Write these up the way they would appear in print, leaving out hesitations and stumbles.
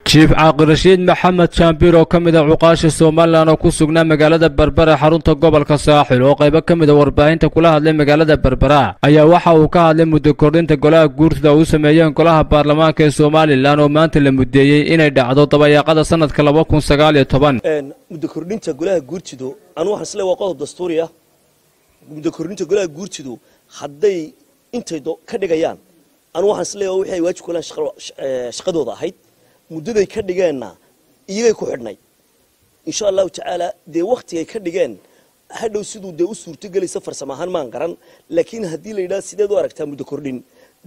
Jiif Caaqil Rashiid Maxamed Jaambiir oo ka mid ah cuqaasha Somalilan oo ku sugnaa magaalada Berbera, xarunta gobolka Saaxil, oo qaybo ka mid a warbaahinta kula hadlay magaalada Berbera, ayaa waxa uu ka hadlay muddo kordhinta golaha guurtida u sameeyeen golaha baarlamaanka ee Somalilan oo maanta la muddeeyey inay dhacdo dabayaaqada sanadka 2019. Muddo kordhinta golaha guurtidu, anu waxaan isleeyahay waa qodob dastuuri ah. Muddo kordhinta golaha guurtidu hadday intay ka dhigayaan, anu waxaan isleeyahay wixii ay waajib ku lahayn shaqadooda ahayd, muddaday ka dhigeenna iyagay ku xidhnay, insha Allahu tacaala. Dee waktigay ka dhigeen hadhow siduu dee u suurtogelaysa farsamo ahaan maan garan, laakiin haddii la yidhaha sideed u aragtaa muddo kordhin,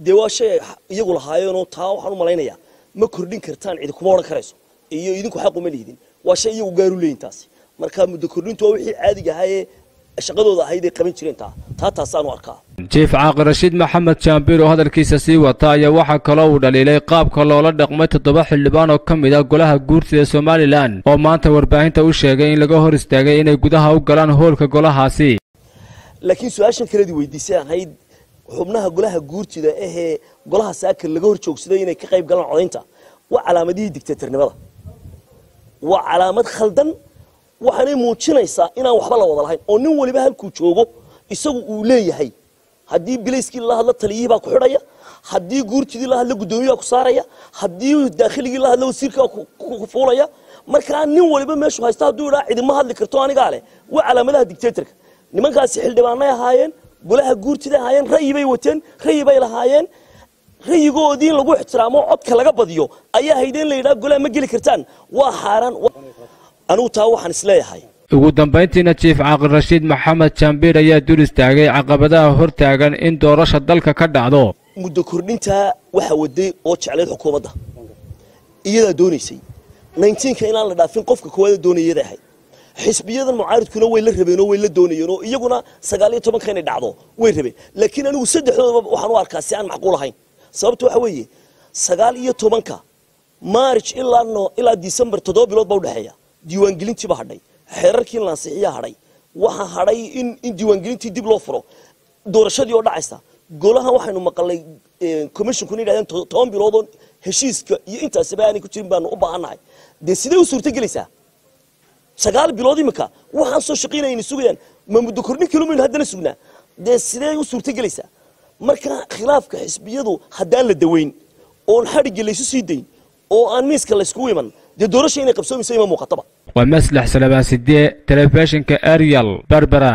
dee waa shay ay iyagu lahaayeenoo taa waxaan u malaynayaa ma kordhin kartaan cidi kuma odhan karayso iyo idinku xaq uma lihdin. Waa shay iyagu gaaru leeyin taasi. Marka muddo kordhintu waa wixii caadiga ahaayee shaqadooda ahayd ay qaban jireen, taa taasaanu arkaa. Jiif Caaqil Rashiid Maxamed Jaambiir oo hadalkiisa sii wata ayaa waxaa kaloo uu dhaliilay qaabka loola dhaqmay 7 xildhibaan oo ka mid ah golaha guurtida Somalilan oo maanta warbaahinta u sheegay in laga hor istaagay inay gudaha u galaan hoolka golahaasi. Laakiin su-aashan kaladii weydiisay ahayd xubnaha golaha guurtida ahee golaha saakir laga hor joogsaday inay ka qayb galaan codaynta, waa calaamadihii dictatornimada, waa calaamad khaldan. Waxaanay muujinaysaa inaan waxba la wada lahayn oo nin waliba halkuu joogo isagu uu leeyahay. Haddii bilayskii la hadlo, taliyihii baa ku xidhaya; haddii guurtidii la hadlo, guddoomiyi baa ku saaraya; haddii daakhligii la hadlo, wasiirkaa ku fuulaya. Markaa nin waliba meeshuu haysta hadduu idhaa cidima hadli karto anigaa leh, waa calaamadaha dictatorka. Nimankaasi xildhibaanay ahaayeen, golaha guurtida ahaayeen, ra'yi bay wateen, ra'yi bay lahaayeen. Ra'yigoodii in lagu ixtiraamo, codka laga badiyo ayaa haydeen. La yidhaha golaha ma geli kartaan waa xaaraan. Anigu taa waxaan isleeyahay. Ugu dambayntiina Jiif Caaqil Rashiid Maxamed Jaambiir ayaa dul istaagay caqabadaha hortaagan in doorasha dalka ka dhacdo. Muddo kordhintaa waxaa waday oo jeclayd xukuumadda, iyadaa doonaysay 19-ka inaan la dhaafin. Qofka koowaada doonaya iyaday ahayd. Xisbiyadan mucaaridkuna way la rabeen oo way la doonayeen, oo iyaguna 19-ka inay dhacdo way rabeen. Laakiin anigu saddexdoodaba waxaan u arkaa si aan macquul ahayn. Sababta waxa weeye, 19-ka March ilaa no ilaa December 7 bilood baa udhexeeya. Diiwaangelintiiba hadhay, xeerarkii in la ansixiyaa hadhay, waxaa hadhay in diiwaangelintii dib loo furo, doorashadii oo dhacaysa. Golahan waxaynu maqalay commissionkuna yidhahdeen 10 bilood oo heshiiska iyo intaasiba aanay ku jirin baanu u baahannahay. Dee sidee u suurtogelaysaa 9 bilood imika waxaan soo shaqaynayna sugayaan? Ma muddo kordhin kalumaynu haddana sugnaa? Dee sidee u suurtogelaysaa? Marka khilaafka xisbiyadu haddaan la daweyn oon xadhigga laysu sii dayn oo aan miiska layskugu iman, dee doorasha inay qabsoomayso ima muuqataba. Waa Maslax Salabaan Sidee, telefishinka Ariel, Berbera.